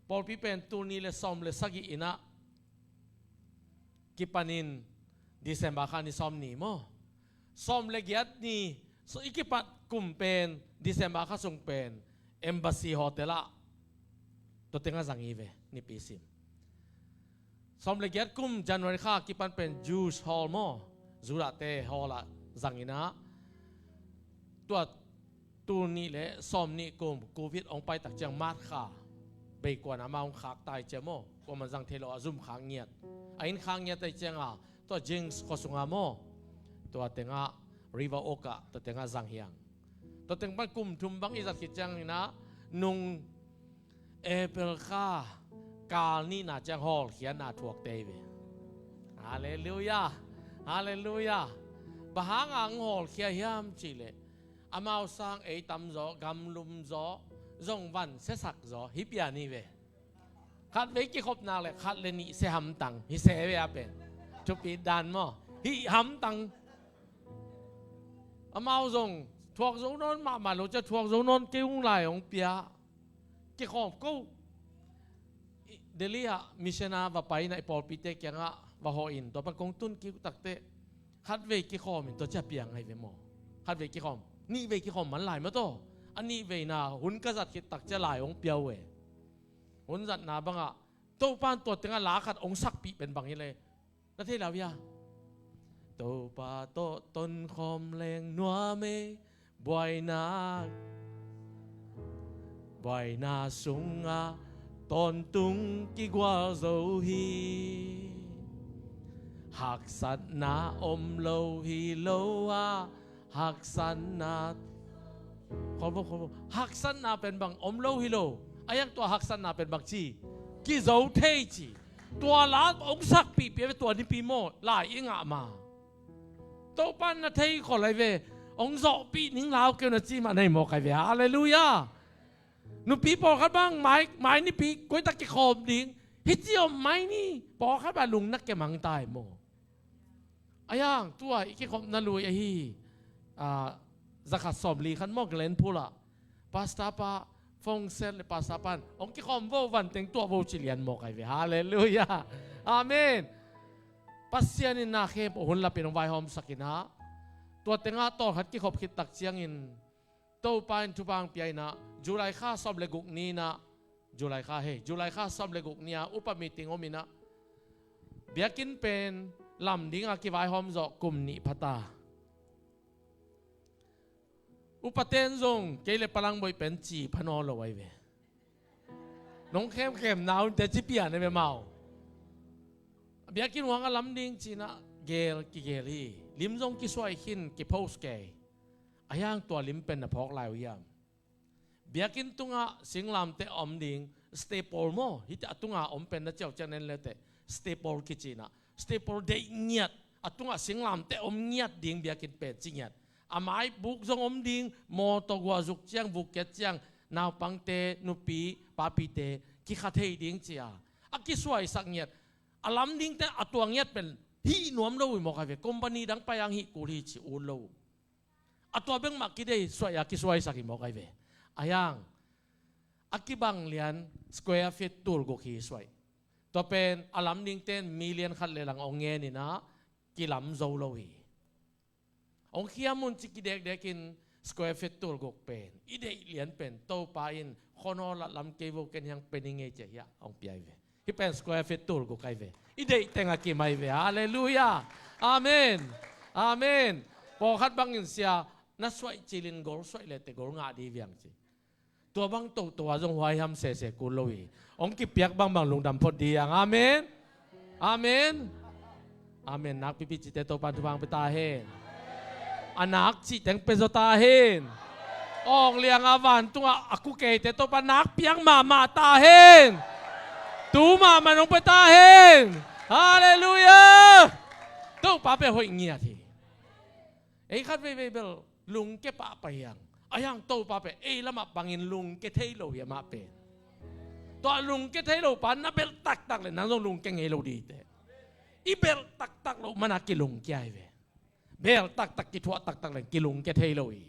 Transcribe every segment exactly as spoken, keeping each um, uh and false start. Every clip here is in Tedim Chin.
Pawlpi pen tul nih le sawm le sagih in ah kipanin December kha ni sawm ni maw? Sawm le giat ni, so i kipat kum pen December kha sung pen Embassy Hotel ah tua tengah zang hi ve, nipi sim. Sawm le giat kum January kha kipan pen Jews Hall maw, Judahte hall ah zang in ah, tua tul nih le sawm nih kum Covid hong pai tak ciang March kha bei kuan ah amah hong khak tai ciang maw, kuaman zang thei lo a zum khak ngiat. A inn khak ngiat tai ciang a tua Jinx khua sungah maw, tua tengah River Oak ah tua tengah zang hi hang. Tua teng pan kum thum bang i zat khit ciang in ah nung April kha kal nihna ciang hawlkhiatna thuak tei ve. Halleluiah. Halleluiah. Bang hang a hong hawlkhia hiam cih leh amau sang ei tamzaw, gamlum zaw, zong van siasak zaw hi pian hi ve. Khatvei kikhop nak le khat le nih sia hamtang hi se ve a pen. Thupi dan maw? Hih hamtang. Amau zong thuak zo nawn mahmah lo ciah, thuak zo nawn kei ung lai hong pia. Kikhawm ko. Delhi ah mission ah va pai in ah i pawlpite kiangah va hawh in, tua pan kong tun kik takteh khatvei kikhawm in tua ciah piang ahi ve maw? Khatvei kikhawm, nihvei kikhawm man lai maw taw? A nihveina hun ka zat khit tak ciah lai hong pia uh e. Hun zatna bangah Topan tua tengah la khat hong sakpih pen bang hi le. Na thei lau hia? Topa tawh tonkhawm leng nuam ei, buaina, buaina sungah tawntung kigual zo hi. Haksatna om lo hi lo a, haksatna, khol vo, khol vo. Haksatna pen bang om lo hi lo. A hiang tua haksatna pen bang ci? Kizo thei ci. Tua la hong sakpih pia ve, tua nipi maw lai i ngah ma? Topan na thei khol lai ve. Hong zawhpih ning lau keu na ci mah nei maw kai ve. Halleluiah. Nupi pawlkhat bang mai, mai nipi koitak kikhawm ding hi ci om mai ni. Pawlkhat bang lung na kemang tai maw? A hiang tua i kikhopna lui ahi, ah, zakhat sawmli khan maw Glenpool ah Pastor pa Fongset le Pastor pan hong kikhawm vo, van teng tuah vo ci lian maw kai ve. Halleluiah. Amen. Pasian in na khempeuh hun lapin hong vaihawmsak in ah, tua tengah tawlkhat kikhop khit tak ciangin Topa in thupha hong pia in ah, July kha sawm le guk ni in ah, July kha hei, July kha sawm le guk ni ah upa meeting om in ah, biakinn pen lam ding a kivaihawm zawh kum nih pha ta. Upaten zong kei le Palangboih pen ci pha nawn lo ahi ve. Nong khemkhemna un te ci pian ahi ve mau. Biakinn huang a lam ding ci in ah gel kigel hi. Lim zong kisuai khin, kipost kei. A hiang tua lim pen na phawk lai uh hiam? Biakinn tungah singlamteh a om ding, staple maw, hih a tungah a om pen na ciauciau nen le teh, staple kici in ah, staple deih ngiat, a tungah singlamteh a om ngiat ding biakinn pen ci ngiat. A mai buk zong om ding, mawtaw guah zuk ciang, vuk kiat ciang, naupangte, nupi papite kikha thei ding ci a, a kisuaisak ngiat. A lam dingte a tua ngiat pen hih nuam lo uh hi maw kai ve. Company dang pai ang hih kul hi ci ut lo uh. A tua bek mah kidei suai a kisuaisak hi maw kai ve. A hiang a kibang lian square feet tul guk hi suai. Tua pen a lam dingten million khat le lang hong ngen in ah kilam zo lo hi. Hong khiam un ci kidekdek in square feet tul guk pen i deih lian pen Topa in khuanaw lat lam kei vo, ken hiang pe ning ei ci a hiah hong pia hi ve. Hih pen square feet tul guk ahi ve. I deih teng a kim ahi ve. Halleluiah. Amen. Amen. Pawlkhat bangin sia na suaih cilin gol suaih le teh gol ngah di viang ci. Tua bang toto a zong huai ham sese kul lo hi. Hong kipiak bangbang lungdam phot di ang. Amen. Amen. Amen. Nakpipi cite Topan thupha hong pia ta hen. A nak cih teng pia zaw ta hen. Awng liang a vantungah a kukeite Topa nakpiak mahmah ta hen. Tu mahmah nong pia ta hen. Halleluiah. Topa pen hoih ngiat hi. Ei khat veivei bel lungkia pahpah hi hang. A hiang Topa pen ei lamah bangin lungkia thei lo hi amah pen. Tua lungkia thei lo pa na belh taktak le nang zong lungkia ngei lo di teh. I belh taktak loh mana kilungkia hi ve. Belh taktak, kithuah taktak le kilungkia thei lo hi.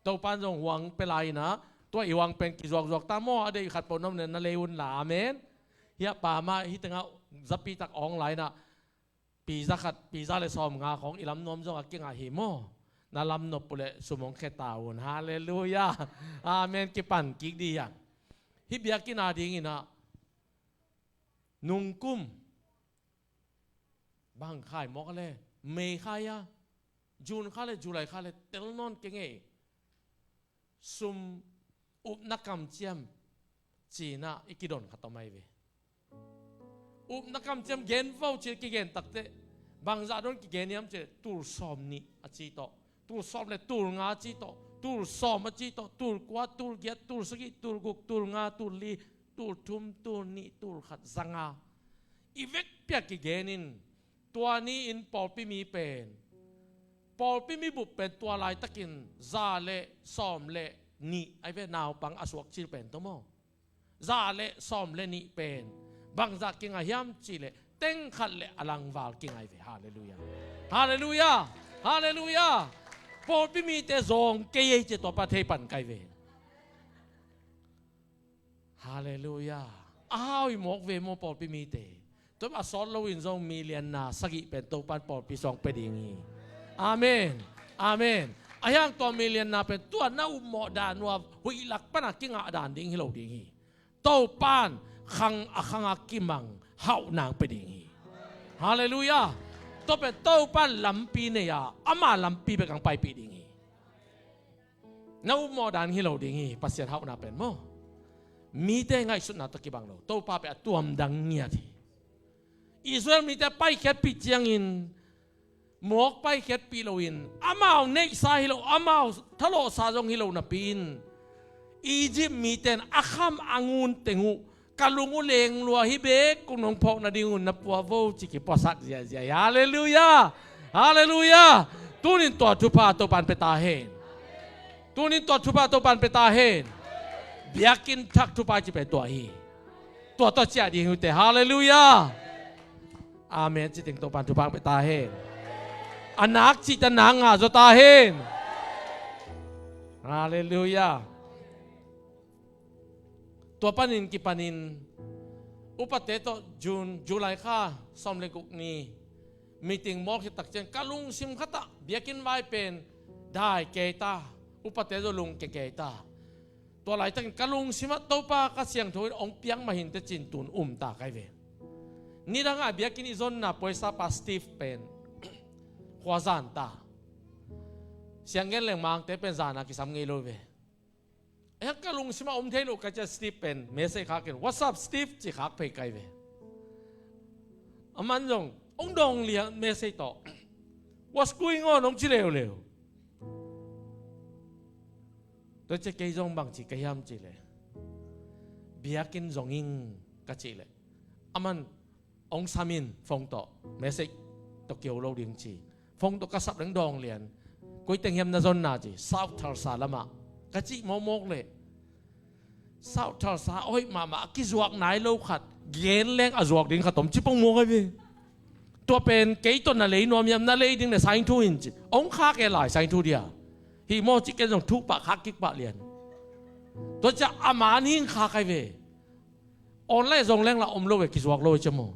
Topan zong huang pia lai in ah Tua i uang pen kizuakzuak ta maw, a deih khat peuh na om leh na lei un la, amen. Hiah pa mah hih tengah zapi tak online ah pizza khat, pizza le sawmnga khawng i lam nuam zong a kingah hi maw. Na lam nop uh leh sum hong khia ta un. Halleluiah. Amen. Kipan kik dih hiang. Hih biakinn a dingin ah nungkum bang khai mawk a le, May khai a, June kha le, July kha le tel nawn keng ei. Sum upna kamciam ci-in ah i kidon khat om ahi ve. Upna kamciam gen vo ci-in kigen takteh bangzah don kigen hiam cih leh tul sawm nih a ci tawh, tul sawm le tul nga a ci tawh, tul sawm a ci tawh, tul kua, tul giat, tul sagih, tul guk, tul nga, tul li, tul thum, tul nih, tul khat, za nga. I vekpi a kigen in, tua ni-in pawlpi mi pen, pawlpi mi bup pen tua laitakin za le sawm le nih ahi ve, naupang a suak cil pen tawh maw. Za le sawm le nih pen bangzah kingah hiam cih leh teng khat le a langval kingah ahi ve. Halleluiah. Halleluiah. Halleluiah. Pawlpi mite zawng kei ei ci-a tua pa thei pan ka hi ve. Halleluiah. A hau hi mawk ve maw pawlpi mite. Tua a sawt loin zong million na sagih pen Topan pawlpi sung pia ding hi. Amen. Amen. A hiang tua million na pen tua na upmawh dan uh a huih lak pan a kingah dan ding hi lo ding hi. Topan khang a khang a kimang hauhna pia ding hi. Halleluiah. Tua pen Topan lampi nei a, ama lampi bek hong paipih ding hi. Na upmawh dan hi lo ding hi, Pasian hauhna pen maw. Mite ngaihsutna tawh kibang lo. Topa pen a tuamdang ngiat hi. Israel mite paikhiatpih ciangin, mawk paikhiatpih loin, amau neihsa hi lo, amau thalawhsa zong hi lo napi-in, Egypt mite in a kham a ngun teng uh, ka lung uh leng lua hi bek, kong nong phawk nading un na pua vo ci kipuasak ziazia hi. Halleluiah. Halleluiah. Tunin tua thupha Topan pia ta hen. Tunin tua thupha Topan pia ta hen. Biakinn thak thupha ci pen tua hi. Tua tawh ciah ding hi uh teh. Halleluiah. Amen. Ci teng Topan thupha pia ta hen. A nak cih ta nak ngah zaw ta hen. Halleluiah. Tua panin kipanin upate tawh June, July kha sawm le guk ni meeting mawk hi tak ciang ka lungsim khatah biakinn vai pen dai kei ta, upate zong lungkia kei ta. Tua laitakin ka lungsimah Topa ka siangtho in hong piak mah hinteh ci-in tun um ta ka hi ve. Nidangah biakinn i zonna puaisapa Steve pen khua zan ta. Sianggen leng Mangte pen zana kisam ngei lo ve. Eh, ka lungsimah om thei lo ka cia Steve pen message khak in, "What's up, Steve?" ci khak phei ka hi ve. Aman zong hong dawng lian message tawh, "What's going on?" hong ci leuleu. Tua cia kei zong bang ci ka hiam cih leh, "Biakinn zong ing," ka cih leh, aman hong sam in phone tawh, message tawh kio lo ding ci. Phone tawh ka sap leng dawng lian. "Koi teng hiam na zonna?" ci. "South Tulsa lamah," ka cih mawkmawk leh, "South Tulsa a hoih mahmah, a kizuak nai lo khat, gen leng a zuak ding khat om," ci pong mawk ahi ve. "Tua pen kei tawh na lei nuam hiam, na lei ding le sign thu in," ci. Hong khak e lai sign thu dia. "Hi maw," ci ken zong thuk pah khak kik pah lian. Tua ciah a man hing khak ahi ve. Online zong leng lah om lo ve, kizuak lo ve cia maw.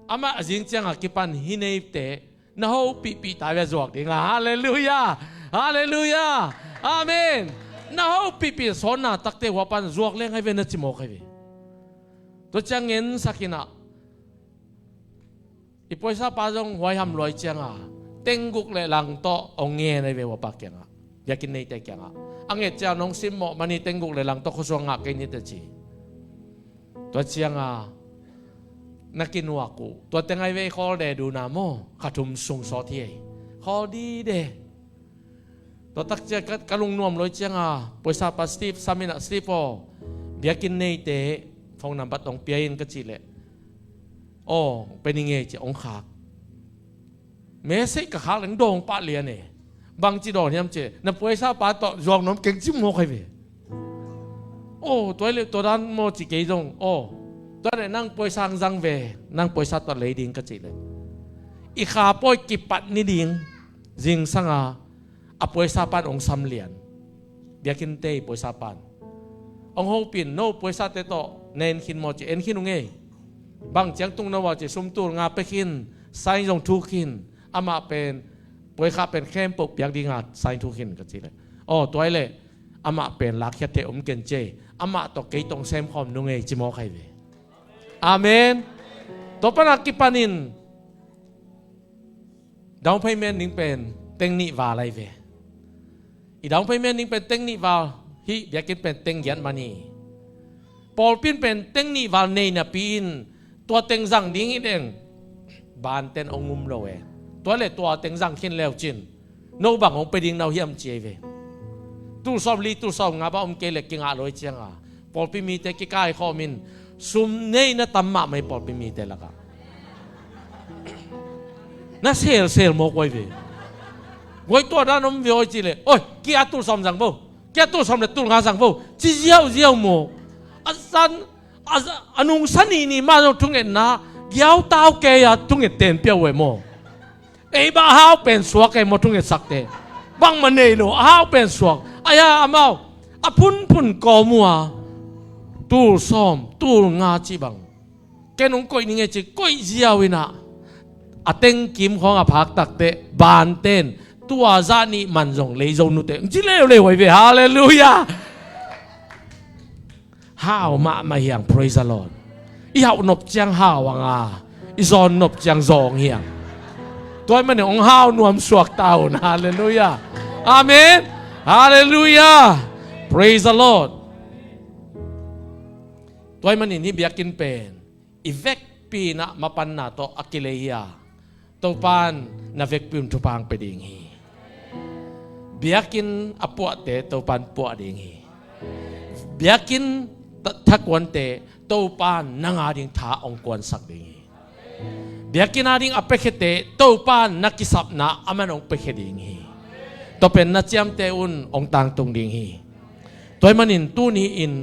Amah a zing ciangah kipan hi neite na hopihpih ta ve a zuak ding a. Halleluiah. Halleluiah. Amen. Na hopihpih sawnna takte hua pan zuak leng ahi ve na ci mawk ahi ve. Tua ciang ngensak in ah, i puaisapa zong huai hamluai cianga tengguk le lang tawh hong ngen ahi ve huapa kiangah, biakinn neite kiangah. A nget ciang nong simmawh mani tengguk le lang tawh khuasuang ngah kei nite ci. Tua cianga na kinuak uh, tua teng ahi ve, i khawl de duna maw, kha thum sung sawt hi ei. Khawl dide. Tua tak ciang ka, ka lungnuam loi cianga puaisapa Steve sam in ah, "Steve aw, biakinn neite phone number tawh hong pia in," ka cih leh, "Aw, pe ning ei," ci hong khak. Message ka khak leng dawng pah lian e. Bang ci dawng hiam cih leh, "Na puaisapa tawh zuak nuam keng," ci mawk ahi ve. "Aw, tua hi leh tua dan maw," ci kei zong. "Aw, tua hi leh nang puaisa hong zang ve, nang puaisa tawh lei ding," ka cih leh, i kha pawi kipat ni ding zingsanga a puaisapa in hong sam lian. Biakinnte i puaisapa in hong hopih in, no puaisate tawh na en khin maw ci, en khin ung ei. Bang ciang tung na uh a ci, sum tul nga pia khin, sign zong thu khin. Amah pen puai khah pen khempeuh piak dinga sign thu khin ka ci leh, aw tua hi leh amah pen lakkhiat thei om ken ci ei. Amah tawh kei tawh hong sem khawm nung ei ci mawk hi ve. Amen. Tua pan a kipanin down payment ding pen teng nih val ahi ve. I down payment ding pen teng nih val hi, biakinn pen teng giat man hi. Pawlpi in pen teng nih val nei napi in tua teng zang ding hi deng. Banten hong um lo e. Tua leh tua teng zang khin leu cin no bang hong pia ding na uh hiam ci ei ve. Tul sawm li, tul sawm nga bang om kei leh kingah lo hi cianga pawlpi mite kikaikhawm in sum nei na tam mahmah hi pawlpi mite lakah. Na selsel mawk uh ahi ve. Guai tua dan om ve aw ci leh, oi, kia tul sawm zang vo, kia tul sawm le tul nga zang vo ci ziauziau maw. A san, a, a nungsa nini mah zong thungetna giautau kei a thunget ten pia uh e maw. Ei bang a hau pen suak ei maw thungetsakte. Bangmah nei lo a hau pen suak. Aia amau a phunphun kawm uh a tul sawm tul nga cih bang ken hong koih ning e ci koih ziau inah a tengkim khawng a phak takteh banten tua zah nih man zong lei zo nute hong ci leuleu ahi ve. Halleluiah. Hau mahmah hiang, praise the Lord. I hauh nop ciang hau anga i zawn nop ciang zawng hiang. Tua ahih manin hong hau nuam suak ta un. Halleluiah. Amen. Halleluiah. Praise the Lord. Tua ahih manin hih biakinn pen i vekpi inah mapanna tawh a kilei hi a, Topan na vekpi un thupha hong pia ding hi. Biakinn a puahte Topan puah ding hi. Biakinn tha-, thakuante Topan nang ading tha hong kuansak ding hi. Biakinn ading a piakhiate Topan na kisapna aman hong piakhia ding hi. Tua pen na ciamteh un hong tangtung ding hi. Tua ahih manin tuni-in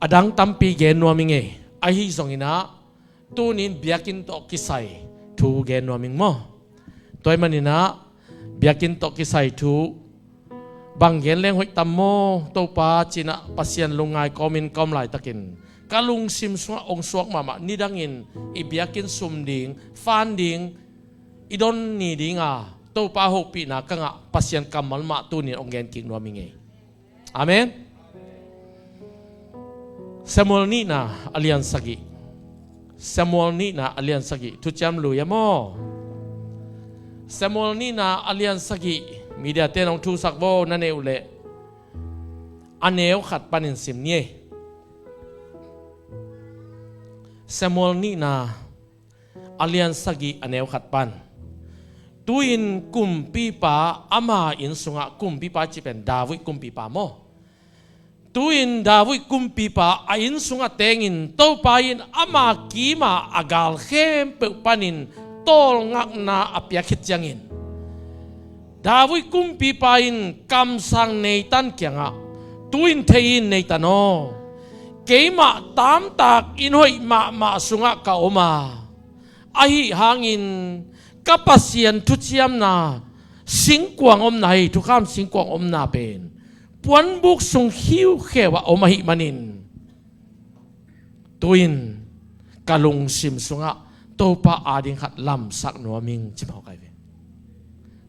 a dang tampi gen nuam ing ei. Ahi zonginah tuni-in biakinn tawh kisai thu gen nuam ing maw. Tua ahih maninah biakinn tawh kisai thu bang gen leng hoih tam maw Topa cinah Pasian lungngai kawmin ka om laitakin ka lungsim sungah hong suak mahmah nidangin i biakinn sum ding, fan ding, i don ni dinga Topa hopihna ka ngah Pasian kammal mah tuni-in hong gen kik nuam ing ei. Amen. Samuel nihna a lian sagih. Samuel nihna a lian sagih. Thuciam lui a maw. Samuel nihna a lian sagih. Media ten hong thusak vo na neih uh leh. A neu khat panin sim ni ei. Samuel nihna a lian sagih a neu khat pan. Tu-in kumpipa ama inn sungah, kumpipa cih pen David kumpipa maw. Tu-in David kumpipa a inn sungah tengin Topa in ama kima a gal khempeuh panin tawlngakna a piak khit ciangin David kumpipa in kamsang Nathan kiangah, tu-in thei in Nathan aw, keimah taamtak inn hoih mahmah sungah ka om a, ahi hangin ka Pasian thuciamna singkuang omna hi, thukham singkuang omna pen puanbuk sung khiukheu ah om ahih manin tu-in ka lungsim sungah Topa ading khat lamsak nuam ing ci mawk ahi ve.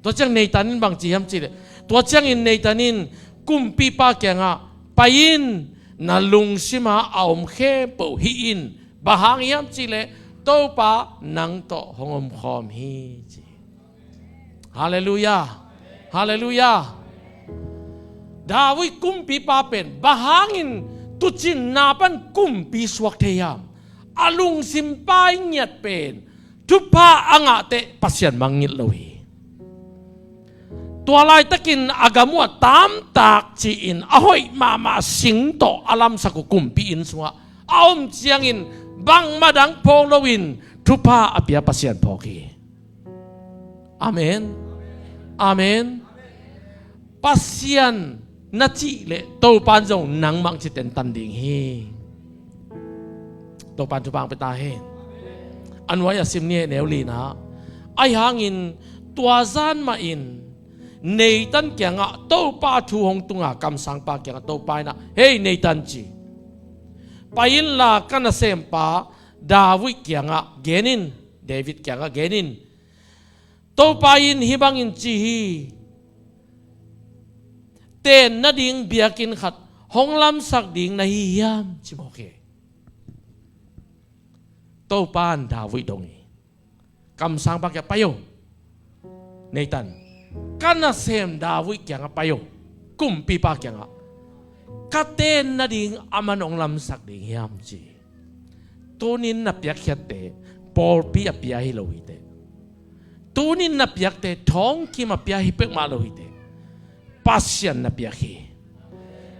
Tua ciang Nathan in bang ci hiam cih leh, tua ciangin Nathan in kumpipa kiangah, pai in, na lungsim a a om khempeuh hih in, bang hang hiam cih leh Topa nang tawh hong omkhawm hi ci. Halleluiah. Halleluiah. David kumpipa pen bang hangin tuucinna pan kumpi suak thei hiam? A lungsim pai ngiat pen thupha a ngah teh Pasian mangngilh lo hi. Tua laitakin a gam uh a taamtak ci-in a hoih mahmah sing tawh a lamsak uh kumpi inn sungah a om ciangin bangmah dang phawk loin thupha a pia Pasian phawk hi. Amen. Amen. Pasian na cih leh Topan zong nangmah ci tentan ding hi. Topan thupha hong pia ta hen. A nuai a sim ni e, neu lina. Ahi hangin tua zan mahin Nathan kiangah Topa thu hong tunga kamsangpa kiangah Topa inah, "Hei Nathan," ci, "pai inla ka nasempa David kiangah genin, David kiangah genin, Topa in hih bangin ci hi, ten nading biakinn khat hong lamsak ding na hi hiam?" ci mawk hi. Topa in David dong hi. Kamsangpa kiangah, "Pai o, Nathan, ka nasem David kiangah pai o, kumpipa kiangah, ka ten nading aman hong lamsak ding hiam?" ci. Tunin na piakkhiatte pawlpi a pia hi lo hiteh. Tunin na piakte thongkim a pia hi peuhmah lo hiteh. Pasian na piak hi.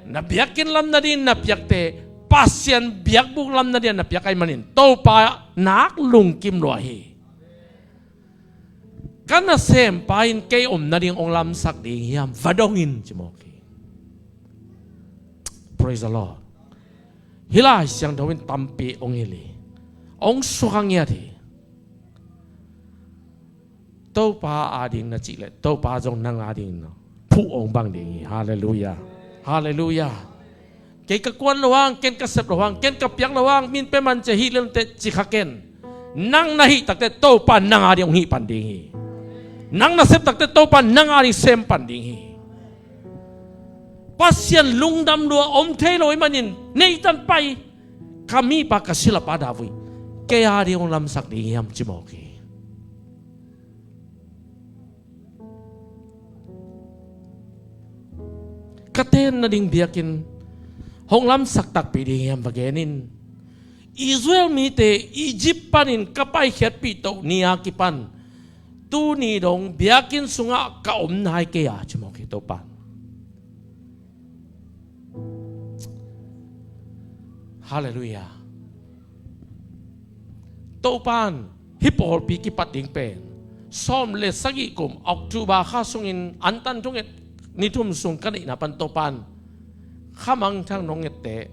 Na biakinn lam nading na piakte Pasian biakbuk lam nading na piak ahih manin Topa nak lungkim lua hi. "Ka nasempa in kei om nading hong lamsak ding hiam? Va dong in," ci mawk hi. Praise the Lord. Hih Lai Siangtho in tampi hong hilh hi. Hong suak a ngiat hi. Topa ading na cih leh Topa zong nang ading na phuh hong bang ding hi. Halleluiah. Halleluiah. "Kei ka kuan lo hang, ken ka sep lo hang, ken ka piak lo hang, min pe man cia hih lelunte," ci kha ken. Nang na hih takte Topa nang ading hong hih pan ding hi. Nang na sep takte Topa nang ading sem pan ding hi. Pasian lungdam lua om thei lo ahih manin, "Nathan pai, ka mipa ka silapa David kei ading hong lamsak ding hiam?" ci mawk hi. "Ka ten nading biakinn hong lamsak takpi ding hiam, va genin. Israel mite Egypt panin ka paikhiatpih toh ni a kipan tuni dong biakinn sungah ka om nai kei a," ci mawk hi Topa. Halleluiah. Topa in hih pawlpi kipat ding pen sawm le sagih kum October kha sungin antan thunget ni thum sung ka neihna pan Topa in khamangthang nong etteh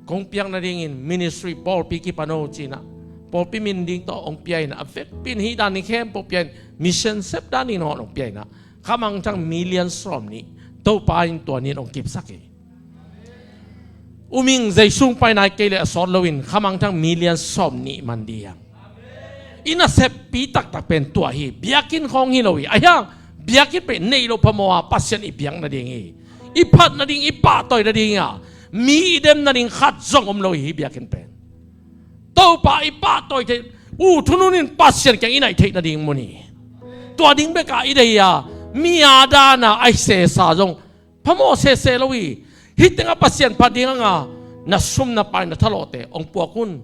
kong piak nadingin ministry pawlpi kipan o ci-inah pawlpi min ding tawh hong pia inah a vekpi in hih dan ding khempeuh pia in mission sep dan ding nong hong pia inah khamangthang million sawm nih Topa in tua ni in hong kipsak hi. U Ming Zei sung pai nai kei leh a sawt loin khamangthang million sawm nih man ding hi hang. I naseppi taktak pen tua hi. Biakinn khawng hi lo hi. Ahi hang biakinn pen neih loh phamawh a Pasian i biak nading hi. I phat nading, i pahtawi nading hi a, mi i dem nading khat zong om lo hi. Hih biakinn pen Topa i pahtawi theih, u thunun in Pasian kiang i naih theih nading mun hi. Tua ding bek a i deih hi a, mi a dan a a sesa zong phamawh sese lo hi. Hih tengah Pasian phat ding hang a, na sum na pai na thalawhte hong puak un.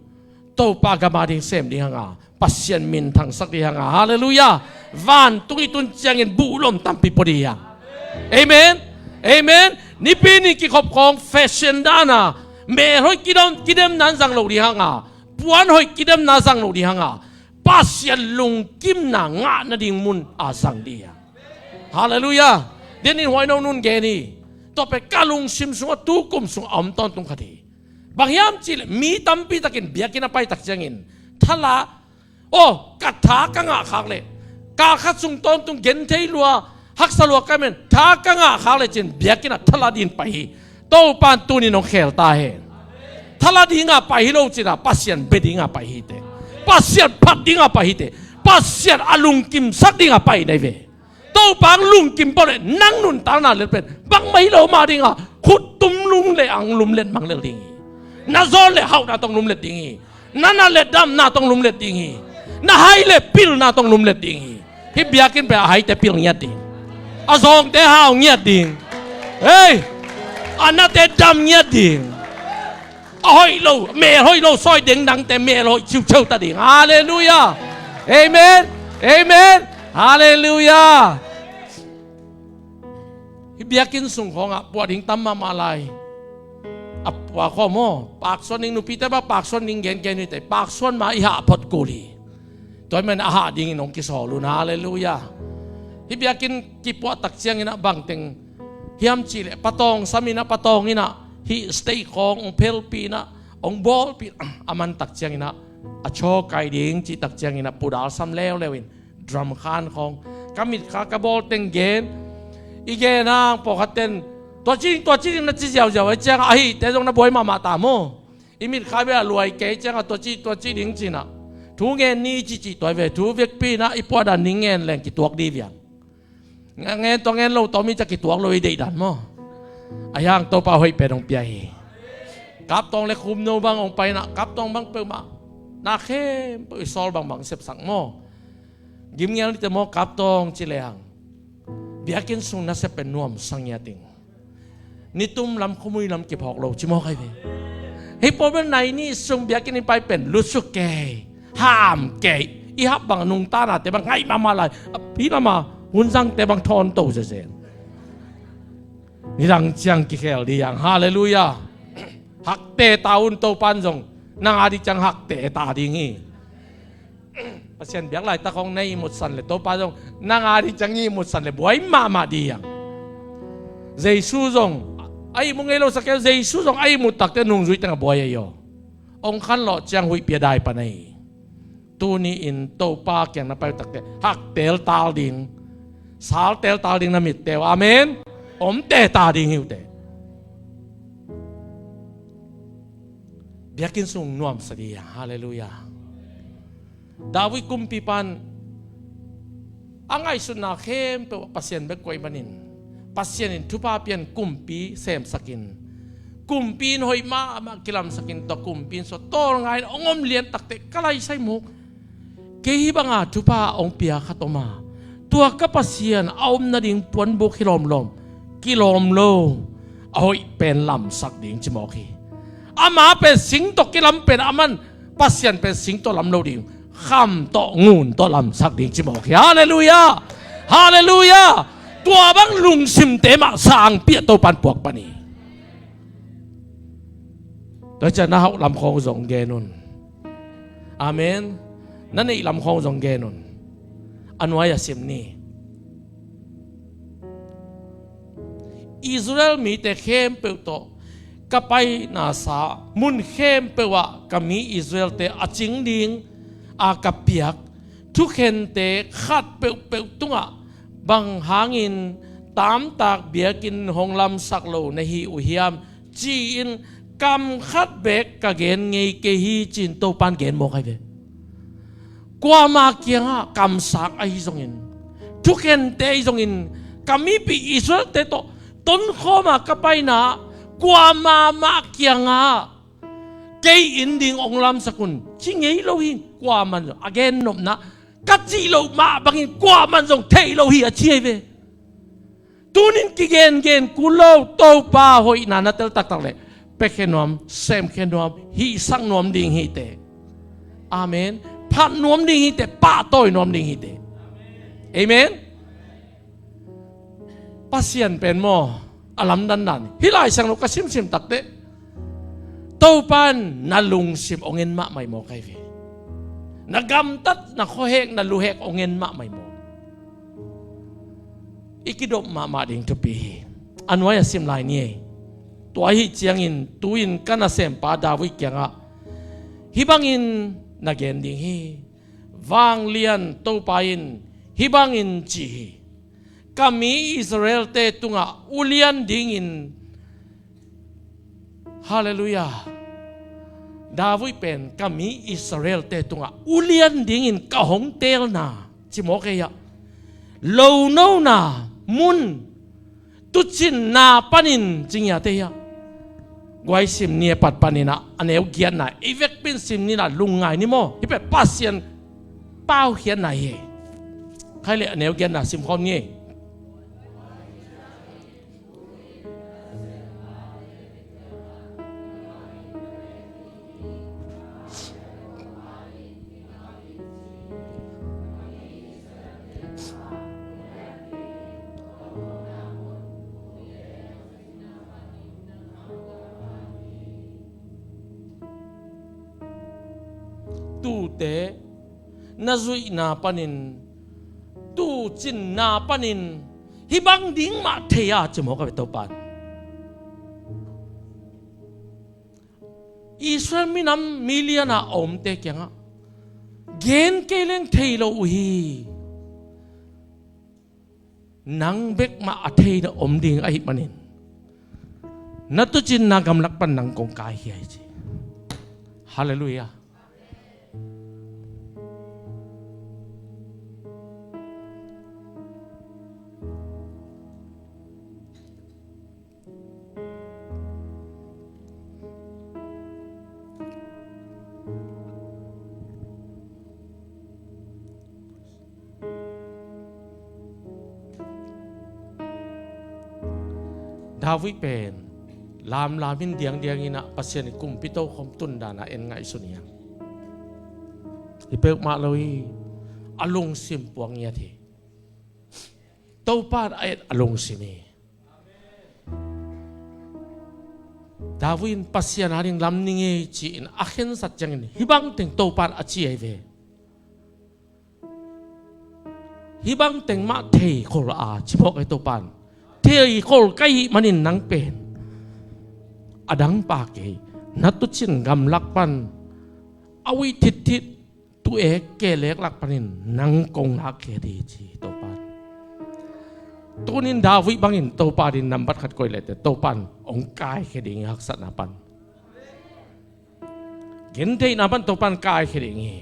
Topa gam ading sem ding hang a, Pasian minthangsak ding hang a. Halleluiah. Vantung i tun ciangin buhlom tampi pua ding hi hang. Amen. Amen. Nipi ni kikhop khawng fashion dan a, melhoih kidem, kidemna in zang lo ding hang a, puanhoih kidemna zang lo ding hang a, Pasian lungkimna ngah nading mun a zang ding hi hang. Halleluiah. Denin huai no nun gen hi. Tua pen ka lungsim sungah tukum sungah a om tawntung khat hi. Bang hiam cihleh mi tampi takin biakinn a pai tak ciangin thala, aw, ka tha ka ngah khak leh, kal khat sung tawntung genthei lua, haksa lua ka hi men, tha ka ngah khak leh cin biakinn ah thala dingin pai hi. Topa in tuni in hong khel ta hen. Thala dinga pai hi lo cin a, Pasian bia dinga pai hi teh. Pasian phat dinga pai hi teh. Pasian a lungkimsak dinga pai na hi ve. Topa hong lungkim pah leh nang nuntakna lel pen bangmah hi lo mah dinga, khuttum lum leh hong lumlet mang lel ding hi. Na zawn leh hauhna tawh hong lumlet ding hi. Na na leh damna tawh hong lumlet ding hi. Na hai leh pilna tawh hong lumlet ding hi. Hih biakinn pen a haite pil ngiat ding, a zawngte hau ngiat ding, hei, a nate dam ngiat ding. A hoih lo, mel hoih lo sawi dengdangte mel hoih ciuciu ta ding. Halleluiah. Amen. Amen. Halleluiah. Hih biakinn sung khawngah puah ding tam mahmah lai. A puah khawm aw, paksuan ding, nupite bang paksuan ding gengen hi teh, paksuan ma i hah phot kul hi. Tua hi men a hah dingin hong kisawl un. Halleluiah. Hih biakinn kipuah tak ciangin ah bangteng hiam cihleh patawng sam in ah, patawng in ah, hih stage khawng hong phelpih in ah, hong bawlpih in ah, a man tak ciangin ah, a chaw kai ding cih tak ciangin ah pudal sam leuleu in, drum khan khawng ka mitkha ka bawl teng gen. I gen hang pawlkhat ten, tua ci ding, tua ci ding na ci ziauziau ahih ciangah, ahihte zong na buai mahmah ta maw. I mitkhai bel a luai kei ciangah tua ci, tua ci ding cinah, thu ngen ni cihcih tuai ve. Thu vekpi inah i puahdan ding ngen leng kituak di viang. Ngen tua ngen lo tawh mi ca kituak lo i deihdan maw. Ahi hang Topa hoih pen hong pia hi. Kaptawng le Khumno bang hong painah, Kaptawng bang peuhmah na khempeuh i sawl bangbang sepsak maw. Gimngial nite maw, Kaptawng ci lehang biakinn sung nasep pen nuamsa ngiat ing. Nitum lam khuamui lam kiphawk lo ci mawk ahi ve. Hih pawl bel nai nih sung biakinn i pai pen lutsuk kei, ham kei, i hap bang nungtanate bang ngaih mahmah lai. Hih lama hunzangte bang thawn to zezen. Nidang ciang kikhel ding hang. Halleluiah. Hakte ta un, Topan zong nang a ding ciang hakte ta ding hi. Pasian biak laitak hong na ihmutsan le Topa zong nang a ding ciang ihmutsan le buai mahmah ding hang. Jesu zong a ihmu ngei lo sak kei, Jesu zong a ihmut takte nungzui tengah buai ahi aw. Hong khanlawh ciang huihpi a dai pan ahi. Tuni-in Topa kiang na pai uh takte hak teltal ding, sal teltal ding na mitte uh. Amen. Om teta ding hi uh teh. Biakinn sung nuamsa ding hi hang. Halleluiah. David kumpipa in a ngaihsutna khempeuh ah Pasian bek koih manin, Pasian in thupha pian kumpi semsakin, kumpi in hoih mahmah kilamsakin, tua kumpi in sua tawlnga in hong om lian takteh ka laisai muk. Kei hih banga thupha hong pia khat om a, tua ka Pasian a om nading puanbuk hi lawmlawm, kilawm lo, a hoih pen lamsak ding ci mawk hi. Ama pen sing tawh kilam pen, aman Pasian pen sing tawh lam lo ding, kham tawh ngun tawh lamsak ding ci mawk hi. Halleluiah. Halleluiah. Tua bang lungsimte mah sangpi ah Topan puak pan hi. Tua ciang na hauh lam khawng zong gen un. Amen. Na neih lam khawng zong gen un. A nuai-ah sim ni. Israel mite khempeuh tawh ka paina sa mun khempeuh ah ka mi Israelte a cing ding a ka piak thukhente khat peuhpeuh tungah bang hangin tamtak biakinn hong lamsak lo na hi uh hiam, ci-in kam khat beek ka gen ngei kei hi, ci-in Topan gen mawk ahi ve. Kuama kiangah kamsang ahi zongin, thukhente ahi zongin, ka mipi Israelte tawh tonkhawma ka paina kuama mah kiangah kei in ding hong lamsak un ci ngei lo hi. Kuaman zong a gennopna ka cih loh mah bangin kuaman zong thei lo hi a ci ahi ve. Tunin kigengen kul lo, Topa hoihna na tel taktak leh piakhia nuam, semkhia nuam, hihsak nuam ding hi teh. Amen. Phat nuam ding hi teh, pahtawi nuam ding hi teh. Amen. Pasian pen maw, a lamdandan hih Lai Siangtho ka simsim takteh Topan na lungsim hong en mahmah hi mawk ahi ve. Na gamtat, na khuahek, na luhek hong en mahmah hi mawk. I kidop mahmah ding thupi hi. A nuai-ah sim lai ni ei. Tua ahih ciangin tu-in ka nasempa David kiangah hih bangin na gen ding hi. Vanglian Topa in hih bangin ci hi. Ka mi Israelte tungah ulian dingin, halleluiah, David pen ka mi Israelte tungah ulian dingin ka hong teelna ci mawk ei ah, lonona mun tucinna panin ci ngiat ei ah. Guai sim ni a pat panin ah, a neu giatna, i vekpi in sim ni in ah, lungngai ni maw. Hih pen Pasian paukhiatna hi ei. Khai leh a neu giatna sim khawm ni ei. Tuute na zuihna panin, tucinna panin hih bang ding mah thei a ci mawk a ve Topan. Israel minam milian a a omte kiangah gen kei leng thei lo uh hi. nang bek mah a theina om ding ahih manin, na tuucinna gamlak pan nang kong kaikhia hi ci. Halleluiah. David pen lamlam in diangdiang in ah Pasian i kumpi tokhom tun dan ah en ngaihsun hi hang. Hi peuhmah lo hi. A lungsim puak ngiat hi. Topa in a et a lungsim hi. David in Pasian ading lam ning ei ci-in a khensat ciangin hih bangteng Topa in a ci ahi ve. Hih bangteng mah thei khol a ci mawk ahi Topa in. Thei khol ka hih manin nang pen a dang pa kei, na tuucin gamlak pan a uih thitthit, tu-ek kelek lak panin nang kong lakkhia ding hi ci Topa in. Tunin David bangin Topa ading nambat khat koi leh teh Topa in hong kaikhia ding hi haksatna pan. Gentheihna pan Topa in kaikhia ding hi.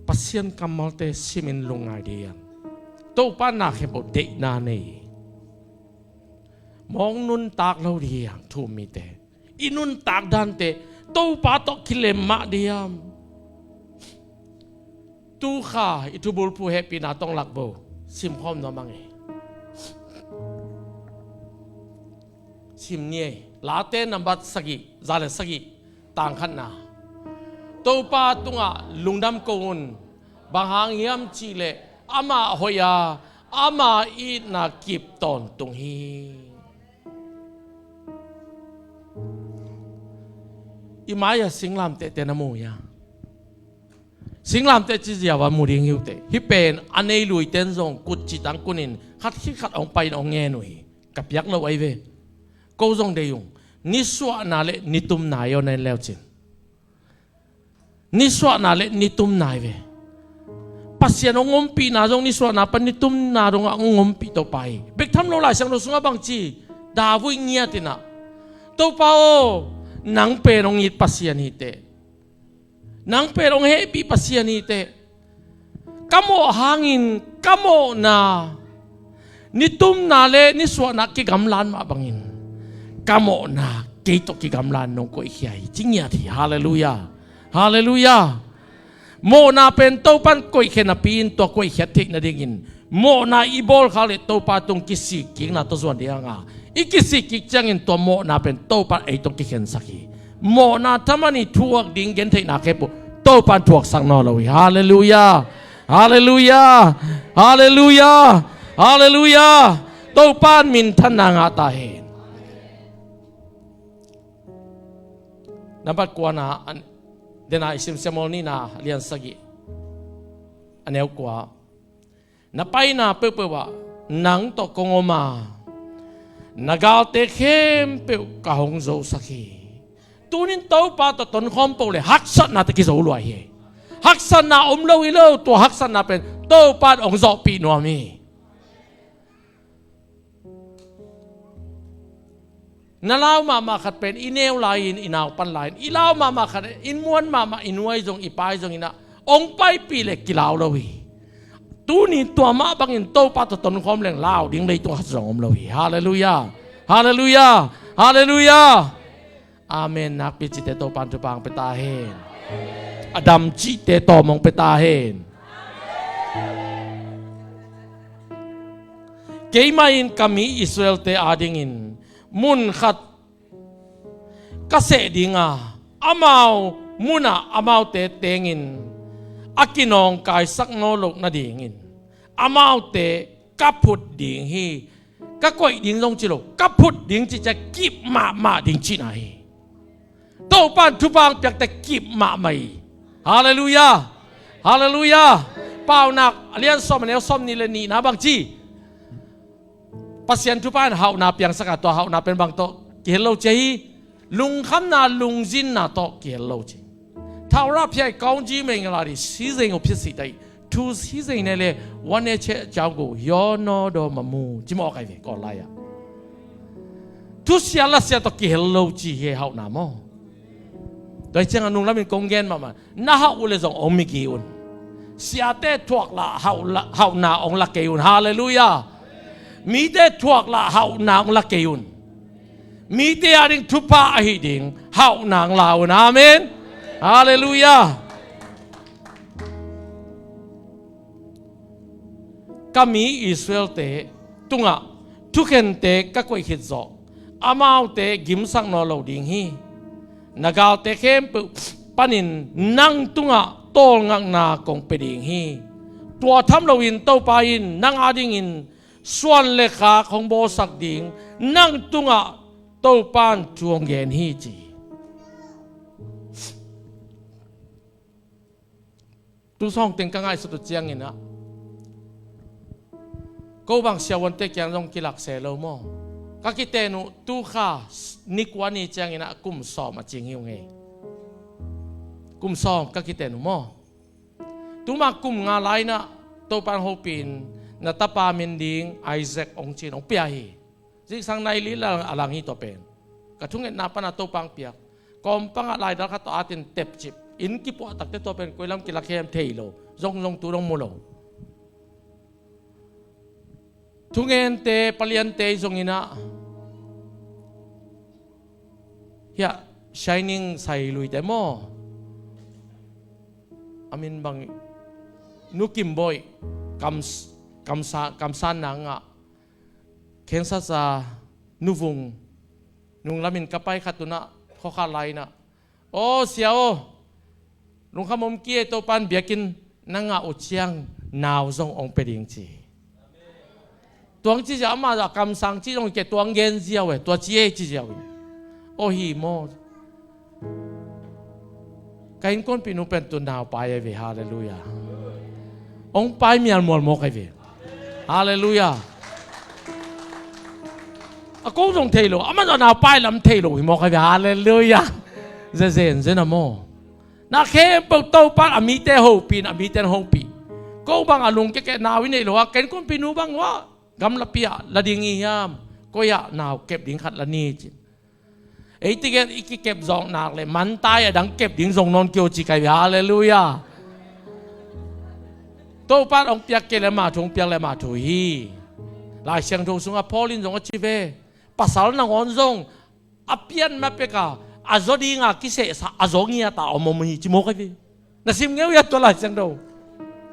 Pasian kammalte simin lungngai ding hi hang. Topa na khempeuh deihna nei. Mawng nuntak lo ding hi hang thu-um mite. I nuntak dante Topa tawh kilem mah ding hi hang. Tu kha i thubulphu hehpihna tawh hong lak bo. Simkhawm nuam hang ei. Sim ni ei. Late nambat sagih, za le sagih, tang khatna. Topa tungah lungdam ko un, bang hang hiam cih leh amah hoih a, ama itna kip tawntung hi. I mai-ah singlamtehte na mu hiam? Singlamteh ci ziau a mu ding hi uh teh. Hih pen a nei luite in zong kut cih tang kunin khat khit khat hong pai-in hong ngen uh hi. Ka piak loh ahi ve. Ko zong deih ung. Nisuahna le nitumna hi aw, na en leucin. Nisuahna le nitumna hi ve. Pasian hong ompihna zong nisuahna pan nitumna dongah hong ompih Topa hi. Bek tham lo Lai Siangtho sungah bang ci? David ngiat in ah, Topa aw, nang pen hong it Pasian hi teh. Nang pen hong hehpih Pasian hi teh. Ka mawh hangin ka mawhna, nitumna le nisuahna kigamlan mah bangin ka mawhna kei tawh kigamlan nong koihkhia hi ci ngiat hi. Halleluiah. Halleluiah. Mawhna pen Topa in koihkhia napi-in tua koihkhiat theih nadingin mawhna i bawl khak leh Topa tung kisikkikna tawh zuan ding hang a, i kisikkik ciangin tua mawhna pen Topa in ei tawh kikhensak hi. Mawhna thaman i thuak ding gentheihna khempeuh Topa in thuaksak nawn lo hi. Halleluiah. Halleluiah. Halleluiah. Halleluiah. Topa in minthanna ngah ta hen. Nambat kuana, an, dena i simsiam awl nihna, lian sagih, a neu kua. Na paina peuhpeuh ah nang tawh kong om a, na galte khempeuh ka hong zosak hi. Tunin Topa tawh tonkhawm peuh le haksatna tawh kizo lua hi. Haksatna om lo hi lo, tua haksatna pen Topa in hong zawhpih nuam hi. Na lau mahmah khat pen i neu lai-in, i nau pan lai-in, i lau mahmah khat, i muan mahmah, i nuai zong, i pai zong in ah hong paipih le kilau lo hi. Tuni tua mah bangin Topa tawh tonkhawm leng lau ding leitung khat zong om lo hi. Halleluiah. Halleluiah. Halleluiah. Amen. Nakpi cite Topa in thupha hong pia ta hen. A dam cihte tawm hong pia ta hen. Keimah in ka mi Israel-te adingin mun khat ka seh ding a, amau munah amaute tengin a kinawngkaisak nawn loh nadingin amaute ka phut ding hi. Ka koih ding zong ci lo, ka phut ding cih ciang kip mahmah ding cihna hi. Topa in thupha hong piakte kip mahmah hi. Halleluiah. Halleluiah. Paunak a lian sawm, a neu sawmnih le nihna bang ci? Pasian thupha in hauhna piangsak a, tua hauhna pen bang tawh kihel lo ci hi? Lungkhamna, lungzinna tawh kihel lo ci. ထာဝရဘုရားကောင်းကြီးမင်္ဂလာသည် စည်းစိမ်ကို ဖြစ်စေတတ်၏ Thu hi zei ne le, wane che chau go, yo no do mamu. Ci mawk ai ve, ko lai a. Thusia lasia tawh kihel lo ci hi hauhna maw. Tua hi ciangah nunglamin kong gen mahmah. Na hauh uh le zong ong migi un. Siate thuak lah hauh la, hauhna ong la kei un. Halleluiah. Mite thuak lah hauhna ong la kei un. Mite a ding thupha ahi ding hauhna ong la un. Amen. Halleluiah. Ka mi Israelte tungah thukhente ka koih khit zawh, amaute gimsak nawn lo ding hi. Na galte khempeuh panin nang tungah tawlngakna kong pia ding hi. Tua tham loin Topa in nang adingin suan le khak hong bawlsak ding nang tungah Topa in thu hong gen hi, ci. Tu sawng teng ka ngaihsut uh ciangin ah, ko bang siavuante kiang zong kilak se lo maw. Ka kiten uh tu kha ni kua ni ciangin ah kum sawm a cing hi uh ngei. Kum sawm ka kiten uh maw. Tuma kum nga lai-in ah Topa in hopih in na tapa min ding Isaac hong ci-in hong pia hi. Zingsang nai li a lang hi tua pen. Ka thungetna pana Topa hong piak. Kawmpangah laidal khat tawh atin tepcip. Inn kipuah takte tua pen koi lam kilak hiam thei lo. Zong zong tu dong mu lo. Thungente, paliante zongin ah. Hiah, Shining Sailuite maw. A min bang, Nu Kimboih, kam, kamsa, kamsan nangah. Khensasa Nu Vung, nunglamin ka pai khat unah, khua khat lai-inah, "Aw, sia aw, lungkham om kei e, Topan biakinn na ngah uh ciang nau zong hong pia ding," ci. Tuang ci ziau, amah zah kamsang ci zong hi kei, tuang gen ziau e, tua ci e ci ziau hi. Aw hi maw. Ka innkuanpihnu pen tu nau pai ahi ve, halleluiah. Hong pai mial mualmual ahi ve. Halleluiah. A ko zong thei lo, amah zong nau pai lam thei lo hi mawk ahi ve, halleluiah. Zezen zen a maw. Na khempeuh Topa a mite hopih in, a mite hopih. Ko bang a lungkekeh nau i neih lo a, ka innkuanpihnu bang uh ah gamlapi ah la ding i hiam? Koi ah nau kep ding khat la ni ci. Ei tigen i kikep zawk nak le mantai a dang kep ding zong nawn kei uh ci kai ve, halleluiah. Topa hong piak kei le mah thu, hong piak le mah thu hi. Lai Siangtho sungah Paul in zong a ci ve, pasal nangawn zong a pian ma peka a zaw dinga kisehsa a zaw ngiata om om hi ci mawk ahi ve. Na sim ngeu hia tua Lai Siangtho?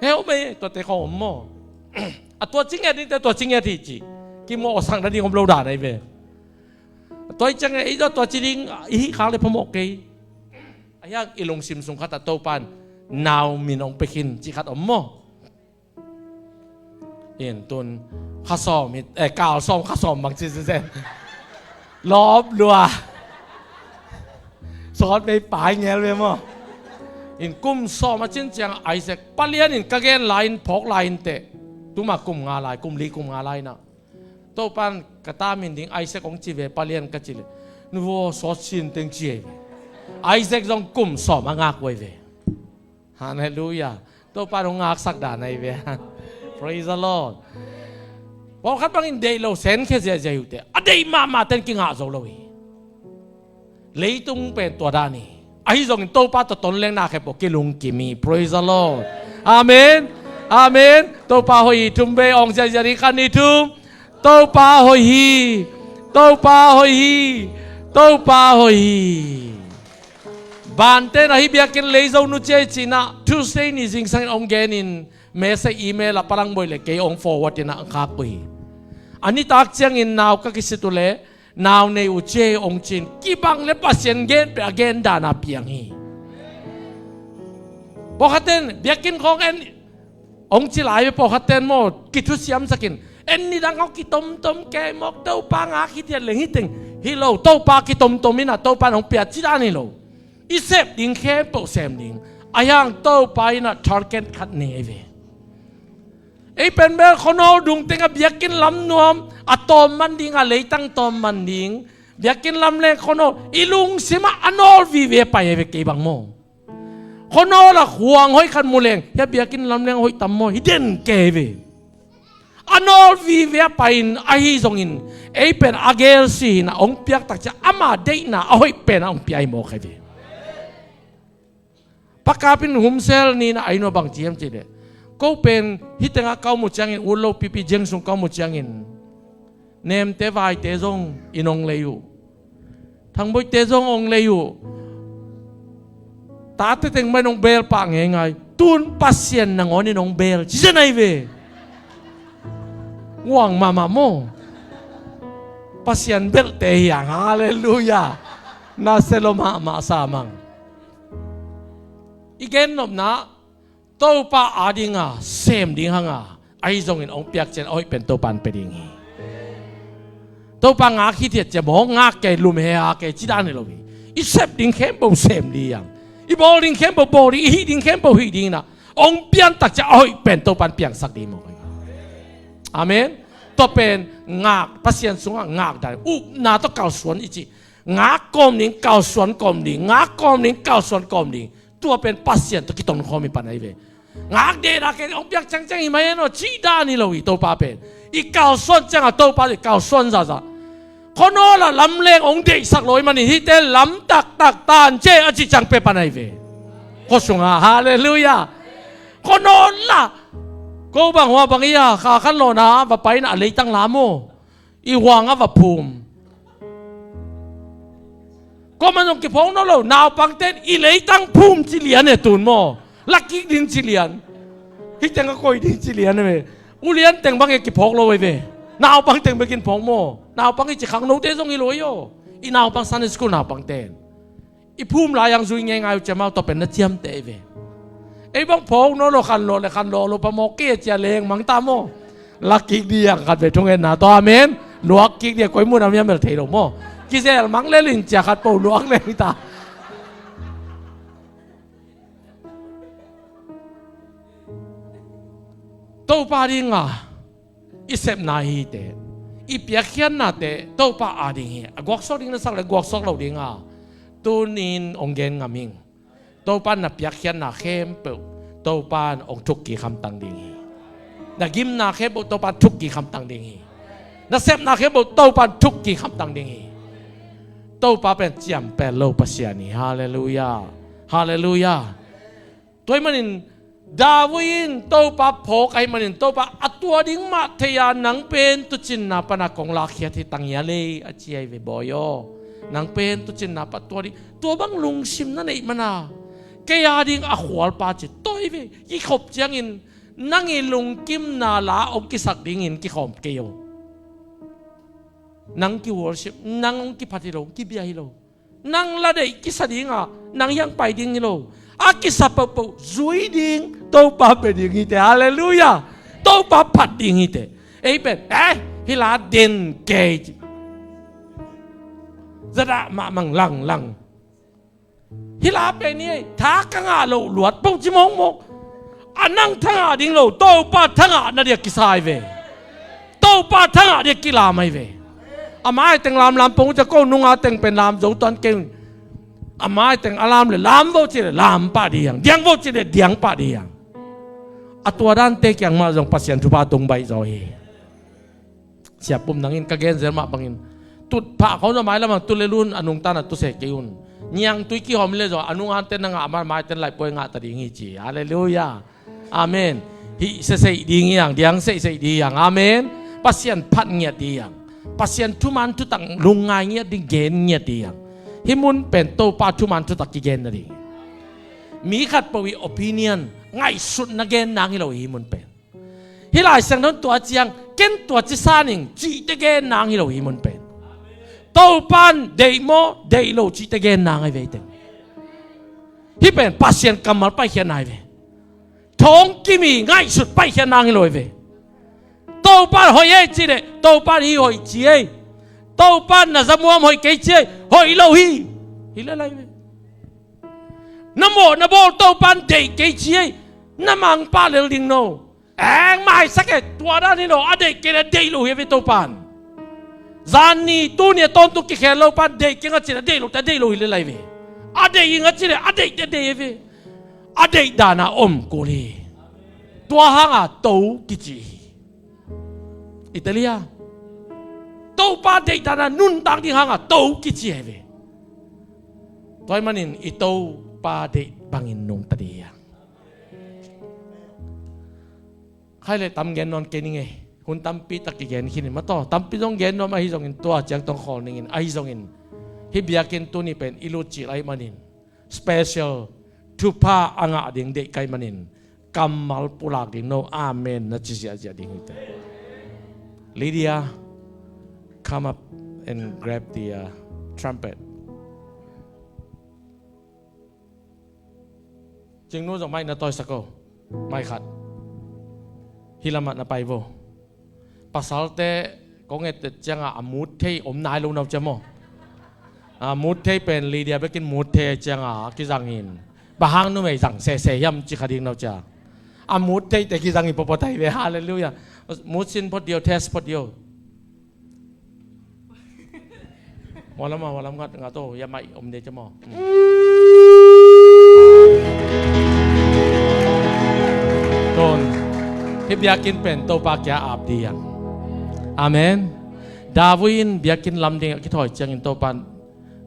Heu mei, tuate khawng om maw? A tua ci ngiat dingte tua ci ngiat hi ci. Kimawhsak nading om lo dan ahi ve. Tua hi ciangin ei zong tua ci ding i hih khak le phamawh kei. A hiang i lungsim sung khatah Topan nau min hong pia khin cih khat om maw? In tun kha sawm hi, eh, kal sawm kha sawm bang ci sisen. Lawp lua. Sawt mei pai ngel ve maw. In kum sawm a cin ciang Isaac palian in ka gen lai-in phawk lai-in teh. Tuma kum nga lai, kum li kum nga lai-inah Topan ka ta min ding Isaac hong ci ve, palian ka ci le, nu vaw sawt sin teng ci ahi ve. Isaac zong kum sawm a ngak uh ahi ve. Halleluiah. Topa hong ngaksak dan ahi ve. Praise the Lord. Pawlkhat bangin deih lo senkhia ziahziah uh teh, a deih mahmah ten kingah zo lo hi. Leitung pen tua dan hi. Ahi zongin Topa tawh ton leng na khempeuh kilungkim hi. Praise the Lord. Amen. Amen. Topa hoih hi. Thum vei awng ziahziah ding, khat, nih, thum. Topa hoih hi. Topa hoih hi. Topa hoih hi. Bante na hih biakinn lei zo nu cia i cih inah Tuesday ni zingsangin hong genin message email ah Palangboih le kei hong forward inah hong khak uh hi. A nitak ciangin nau ka kisit uh leh nau nei uh cia hi hong ci-in kibang le Pasian gen peh a gen dan a piang hi. Pawlkhatten biakinn khawng en hong ci lai ve, pawlkhatten maw kithusiamsakin en nidang hong kitomtom kei mawk, Topa ngak hi tiat leng hi teng hi lo, Topa kitomtom inah Topa in hong piat ci dan hi lo. I sep ding khempeuh sem ding. A hiang Topa inah target khat nei ahi ve. Ei pen bel khuanawl dung tengah biakinn lam nuam a tawm man ding, a leitang tawm man ding. Biakinn lam leng khuanawl i lungsimah a nawl vive pai ahi ve kei bang maw. Khuanawl ah khuang hoih khat mu leng, hia biakinn lamleng hoih tam maw, hi den kei ve. A nawl vive a pai-in ahi zongin, ei pen a gel si hi-in a hong piak takciang ama deihna a hoih pen a hong pia hi mawk hi ve. Pa Kap in Hun Sen ni-in a inn ah bang ci hiam cih leh, ko pen hih tengah ka om uh ciangin, ut lopipi Jeng sung ka om uh ciangin, Nemte Vaite zong in hong lei uh. Thangboite zong hong lei uh. Tate teng mah in hong beel pah ngeingai. Tun Pasian nangawn in hong beel ci zen ahi ve. Nguang mahmah maw. Pasian belhte hi hang, halleluiah. Na se lo mahmah sa mang. I gennopna, Topa adinga sem ding hanga, ahi zongin hong piak ciang a hoih pen Topa in pia ding hi. Topa ngak hithiat ciang maw, ngak kei, lum he a kei, ci dan hi lo hi. I sep ding khempeuh sem ding hi hang. I bawl ding khempeuh bawl ding, i hih ding khempeuh hih ding hi-in ah, hong pian takciang a hoih pen Topa in piangsak ding hi mawk hi. Amen. Tua pen ngak, Pasian sungah ngak dan, upna tawh kalsuan i cih. Ngak kawm ding, kalsuan kawm ding, ngak kawm ding, kalsuan kawm ding. Tua pen Pasian tawh kitonkhawm i pan ahi ve. Ngak dehdah kei, hong piak ciangciang hi mai hen aw, cih dan hi lo hi Topa pen. I kalsuan ciangah Topa i kalsuan zahzah. Khuanawl ah lamleng hong deihsak lo ahih manin hihte lam taktak tan ciah a cih ciang pia pan ahi ve. Khua sungah, halleluiah. Khuanawl ah, ko bang hua bang hi a, kha khat lawhna va pai-in a leitang lam aw. I huang a va phum. Kuaman zong kiphawk nawn lo, naupangte'n i leitang phum ci lian e tun maw. Lakik ding ci lian. Hih teng a koi ding ci lian e. U lian teng bang e kiphawk lo e ve. Naupang teng bekin phawk maw. Naupang i ci khangnote zong hi lo aw. I naupang Sunday school naupangte'n. I phum lai-ang zui ngeingai uh ciang amau tua pen na ciamteh ve. Ei bang phawk nawn lo, khanlawh le khanlawh lo phamawh kei a ci a lengmang ta maw. Lak kik ding hi hang khat vei thungetna tawh, amen. Luak kik ding hi hang, koi mun a miamel thei lo maw. Kizel mang lel in ci a khat po luak leng hi ta. Topa dinga i sepna hi te, i piakkhiatnate Topa ading hi. A guaksuak ding na sak le guaksuak lo dinga tuni-in hong gen ngam ing. Topa in na piakkhiatna khempeuh Topa in hong thukkik hamtang ding hi. Na gimna khempeuh Topa in thukkik hamtang ding hi. Na sepna khempeuh Topa in thukkik hamtang ding hi. Topa pen ciampel lo Pasian hi. Halleluiah. Halleluiah. Tua ahih manin David in Topa phawk ahih manin Topa a tua ding mah thei-a, nang pen tuucinna pana kong lakkhiat hi tang hia lei a ci ahi ve bawi aw. Nang pen tuucinna pa tua ding, tua bang lungsim na neih mana kei a ding a khualpa ci tua hi ve. I khop ciangin nang i lungkimna la hong kisak dingin kikhawm kei aw. Nang ki worship, nang hong kiphat hi lo, hong kibia hi lo. Nang la deih kisa dinga nang hiang pai ding hi lo. A kisa pohpoh zui ding Topa pia ding hi te. Halleluiah. Topa phat ding hi te. Ei pen eh, hih la den kei ci. Zadah mah mang langlang. Hih la pen hi ei, tha ka ngah loh luat poh ci mawkmawk. A nang tha ngah ding lo, Topa tha ngah na dia kisa ahi ve. Topa tha ngah dia kilam ahi ve. A mai teng lamlam pong uh ciang ko nunga teng pen lam zo tuan kei un. A mai teng a lam le lam vo ci le lam pah ding hi hang, diang vo ci le diang pah ding hi hang. A tua dante kiang mah zong Pasian thupha tung baih zaw hi. Sia Pum nang in ka gen zel mah bangin tut phah khawng zaw, mailam ah tut le lun a nungta na tu se kei un. Niangtui kihawm le zaw a nungante na ngah mah, maite na laipuai ngah ta ding hi ci. Halleluiah. Amen. Hih seisei ding hi hang, diang seisei ding hi hang. Amen. Pasian phat ngiat ding hi hang. Pasian thuman thutak lungngai ngiat ding, gen ngiat ding hi hang. Hih mun pen Topa thuman thutak kigen nading. Mi khat po i opinion, ngaihsutna gen nang hi lo hi hih mun pen. Hih Lai Siangtho in tua ciang ken tua ci sa ning cihte gen nang hi lo hi mun pen. Topa in deih maw deih lo cihte gen nang ahi ve hi teng. Hih pen Pasian kammal paikhiatna ahi ve. Thong kim hi, ngaihsut paikhiat nang hi lo ahi ve. Topa in hoih ei ci leh Topa in hih hoih ci ei. Topa in na zamuam hoih kei ci ei. Hoih lo hi. Hi le lai ve. Na mawh na bawl Topa in deih kei ci ei. Na mangpah lel ding no. Eng maisak e, tua dan hi lo, a deih kei le deih lo hi ve Topa in. Zan ni, tuni a tawntung kikhel lo pan deih keng a ci le a deih lo te a deih lo hi le lai ve. A deih ing a ci le a deih te a deih hi ve. a deih dan a om kul hi. Tua hanga to kici hi. I tel hia? Topa deih dan a nuntak ding hanga to kici hi ve. Tua ahih manin i Topa deih bangin nungta ding hi hang. Khaile, tam gen nawn kei ning ei. Hun tampi tak kigen khin in maw taw. Tampi zong gen nuam ahi zongin tua ciang tawh khawl ning in, ahi zongin hih biakinn tuni pen i lut cil ahih manin special thupha a ngah ding deih ka hih manin kammal pulak ding no amen na ci ziahziah ding hi te. Lydia, come up and grab the, uh, trumpet. Cingnu zong mic na tawisak o. Mic khat. Hih lamah na pai vo. Pasalte kong et ciangin a mut thei om nai lo na uh cia maw. A mut thei pen Lydia bekin mut thei ciangin a kizang in. Bang hang numei zang sese hiam ci kha ding na uh cia. A mut theite kizang in pawpaw thei ve, halleluiah. Mut sin phot dih o, test phot dih o. Hua lam ah, hua lam ngat, ngat o, ya mai om de cem aw. Hmm. Tun, hih biakinn pen Topa kiang ap ding. Amen. David in biakinn lam ding a kithawi ciangin Topa in,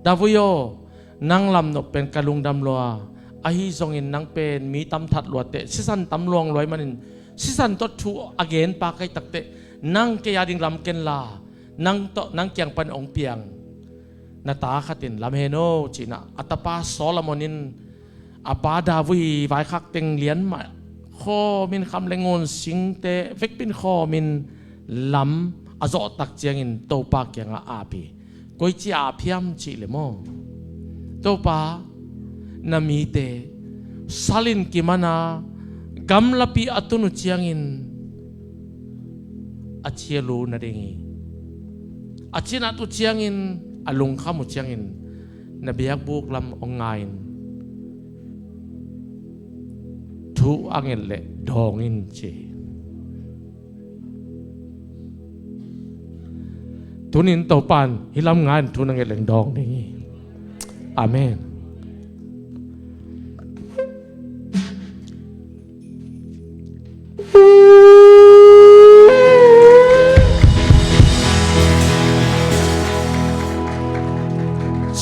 David aw, nang lamnop pen ka lungdam lua. Ahi zongin nang pen mi tam that lua teh, sisan tam luang lua ahih manin, sisan tawh thu a gen pa ka hih tak teh, nang kei a ding lam ken la, nang tawh, nang kiang pan hong piang na ta khat in lam hen aw, ci-in a tapa Solomon in a pa David vaikhak teng lian mah khawmin kham le ngun singte vekpi in khawmin lam a zawh tak ciangin Topa kiangah ap hi. Koici a ap hiam cih leh maw, Topa, na mite sal in kiman a, gamlapi a tun uh ciangin a cial uh na ding hi. A cinat uh ciangin, a lungkham uh ciangin na biakbuk lam hong ngai in, thu a nget leh dawng in, ci hi. Tuni in Topa in hih lam ngai in thu na nget leng dawng ding hi. Amen.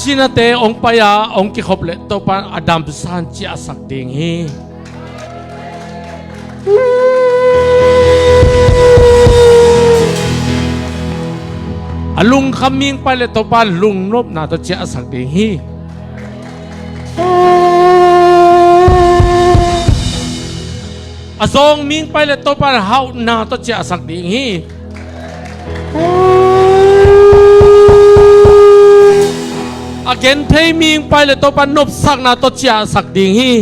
Sinate hong pai a hong kikhop leh Topa in a damsan ciahsak ding hi. A lungkham mi hong pai leh Topa in lungnopna tawh ciahsak ding hi. A zawng mi hong pai leh Topa in hauhna tawh ciahsak ding hi. A genthei mi hong pai leh Topa in nopsakna tawh ciahsak ding hi.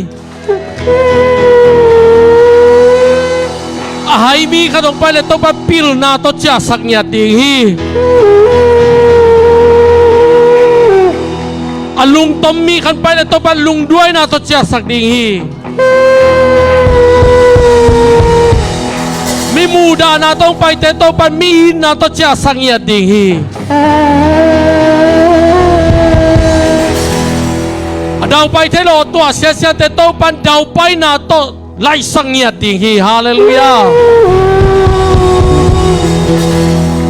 A hai mi khat hong pai leh Topa in pilna tawh ciahsak ngiat ding hi. A lungtom mi khat hong pai leh Topa in lungduaina tawh ciahsak ding hi. Mi muhdahna tawh hong paite Topa in mi itna tawh ciahsak ngiat ding hi. A daupai thei lo tua siasiate Topa in daupaina tawh laihsak ngiat ding hi. Halleluiah.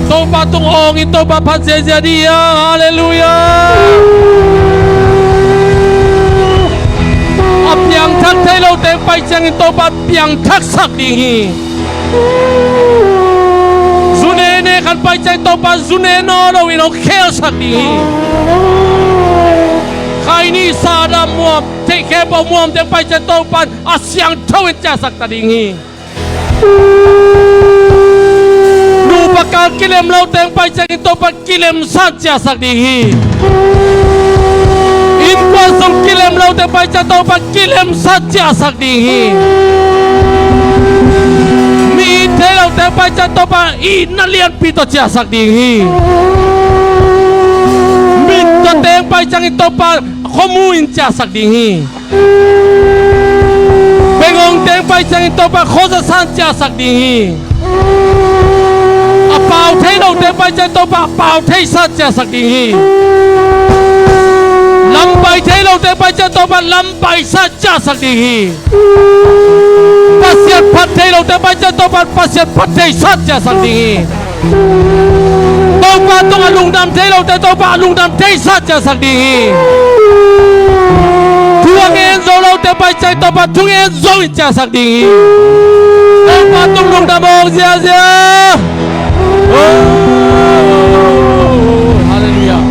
Topa tung awng in Topa phat ziazia ding hi. Halleluiah. A piangthak thei lote hong pai ciangin Topa piangthaksak ding hi. Zu nene khat hong pai ciangin Topa zu ne nawn loin hong khelsak ding hi. Khaini, Satan, muam, theihkhempeuh muamte hong pai ciangin Topa in a siangtho in ciahsak ta ding hi. Nupa kal kilem lote hong pai ciangin Topa kilemsa ciahsak ding hi. Innkuan sung kilem lote hong pai ciangin Topa kilemsa ciahsak ding hi. Mi it thei lote hong pai ciangin Topa itna lianpi tawh ciahsak ding hi. Mittawte hong pai ciangin Topa khuamu in ciahsak ding hi. Bengawngte hong pai ciangin Topa khuazasan ciahsak ding hi. A pau thei lote hong pai ciangin Topa a pau theisa ciahsak ding hi. Lam pai thei lote Pai ciang Topa lam paisat ciahsak ding hi. Pasian phat thei lote pai ciang Topa Pasian phat theisat ciahsak ding hi. Topa tung a lungdam thei lote Topa a lungdam theisat ciahsak ding hi. Thu a ngen zo lote pai ciang Topa thu ngen zo in ciahsak ding hi. Topa tung lungdam awng ziazia. Oh, halleluiah.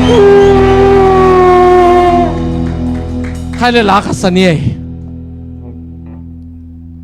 Khai le la khat sa ni ei.